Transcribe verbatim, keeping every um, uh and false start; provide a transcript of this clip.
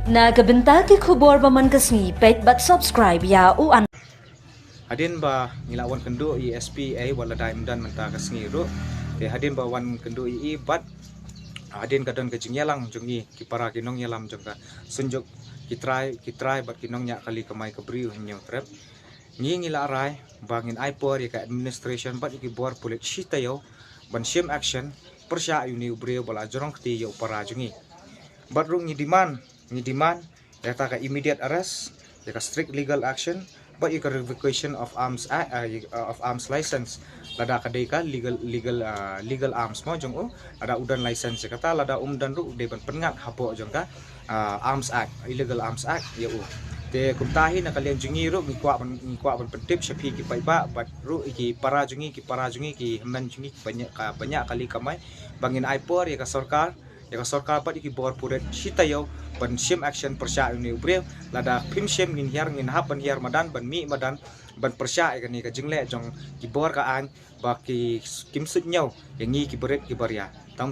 Na ka bynta ki khubor ba man ka sngi, peit bad subscribe ïa u an. Hadien ba ngi la wan kynduh ïa i S P A wat la dei mynta mynta ka sngi ruh. Te hadien ba wan kynduh ïa i bad hadien ka don ka jingïalang jong ngi ki para ki nongïalam jong ka Synjuk ki trai ki trai bad ki nongñiah kali kamai ka briew Hynñiewtrep. Ngi ngi la rai ba ngin ai por ïa ka administration bad ïa ki bor pulit shi taïew ban shim action pyrshah ïa une u briew ba la jrong kti ïa u para jong ngi. Bad ruh ngi demand ngi demand ïa ka immediate arrest, ïa ka strict legal action bad ïa ka revocation of arms act, uh, of arms license. Lada ka dei ka legal legal uh, legal arms mo jong u, lada u don license ïa kata, lada um don ruh dei ban pynngat hapoh jong ka uh, arms act, illegal arms act ïa u. Te kumta hi na ka liang jong ngi ruh ngi kwah ban ngi kwah ban pyntip sha phi ki paidbah bad ruh ki para jong ngi ki para jong ngi ki hynmen jong ngi ki ba ñiah ka ba ñiah kali kamai ba ngin ai por ïa ka sorkar ïa ka sorkar bad ïa ki bor pulit shi taïew ban shim action pyrshah ïa une u briew. Lada phim shim ngin hiar ngin hap ban hiar madan ban mih madan ban pyrshah ïa kane ka jingleh jong ki bor ka aiñ ba ki kim suidñiew ïa ngi ki barit ki baria. Tang